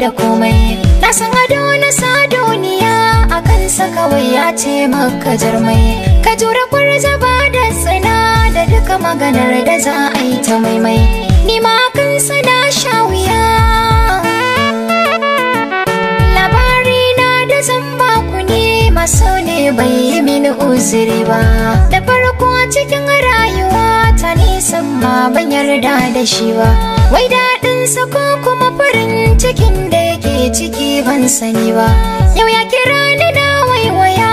da komai. Na san ado na sa duniya a kansa kawai ya ce maka jarmai. Ka jura kwarzaba da tsana da duka maganar da za a yi ta maimai. Ni ma kansa na sha wuya. Labari na da zan baku ne maso ne bai yi mini uzuri ba. Da farko cikin rayuwa ta nisan ma ban yarda da shi ba. Wai daɗinsa ko kuma farin cikin da yake ciki ban sani ba. Yau ya kira ni na waiwaya,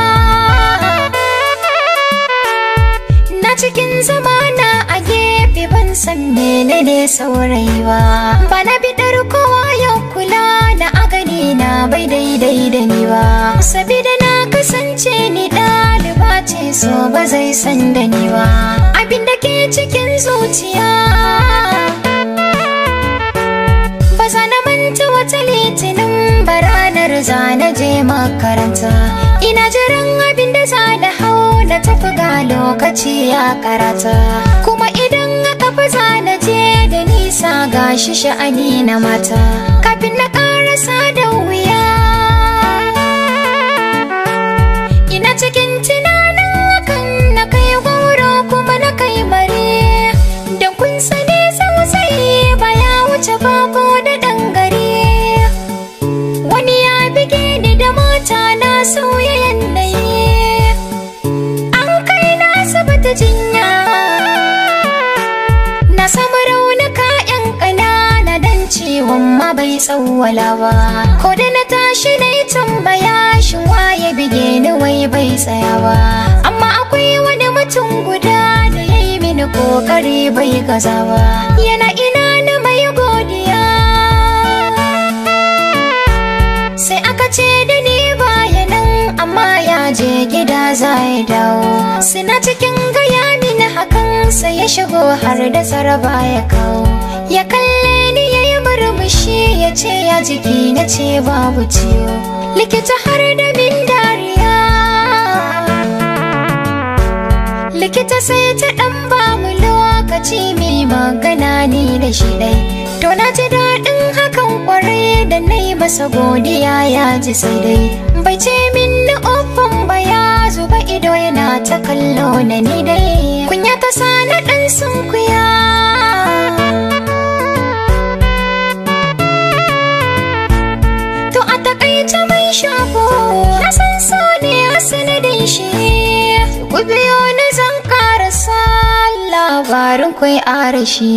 na cikin zamana a gefe ban san menene saurayi ba. Ba na biɗar kowa yau kula na a gani na bai daidai da ni ba. Sabida na kasance ni ɗaliba ce so ba zai san da ni ba. Abin da ke cikin zuciya ba za na manta wata litinin ba, ranar za na je makaranta. Ina jiran abin da za na hau na tafi ga lokaci ya karata. Kuma idan aka fi za na je da nisa gashi sha'ani na mata. Kafin na karasa da wuya ina cikin tunanin hakan na kai gwauro kuma na kai mare. Don kun sani tsautsayi ba ya wuce bako da ɗan gari. Wani ya bige ni da mota na sauya yanayi. An kai na asibiti jinya, na samu raunuka 'yan ƙanana dan ciwon ma bai tsawwala ba. Ko da na tashi na yi tambaya shin waye bige ni wai bai tsaya ba. Amma akwai wani mutum guda da ya yi mini kokari bai gaza ba. Yana ina na mai godiya, sai aka ce da ni baya nan amma ya je gida za ya dawo. Suna cikin gaya mini hakan sai ya shigo har da tsaraba ya kawo. Ya kalle ni ya yi murmushi ya ce ya jiki, na ce babu ciwo. Likita har da min dariya, likita sai ta ɗan bamu lokaci mai magana ni da shi ɗai. To na ji daɗin hakan ƙwarai da na yi masa godiya ya ji sai dai. Bai ce min na ofan ba ya zuba ido yana ta kallo na ni dai. Kunya ta sa na ɗan sunkuya. To a taƙaice mai shafo na san so ne a sanadin shi. Ku biyo ni zan ƙarasa labarin kwai arashi.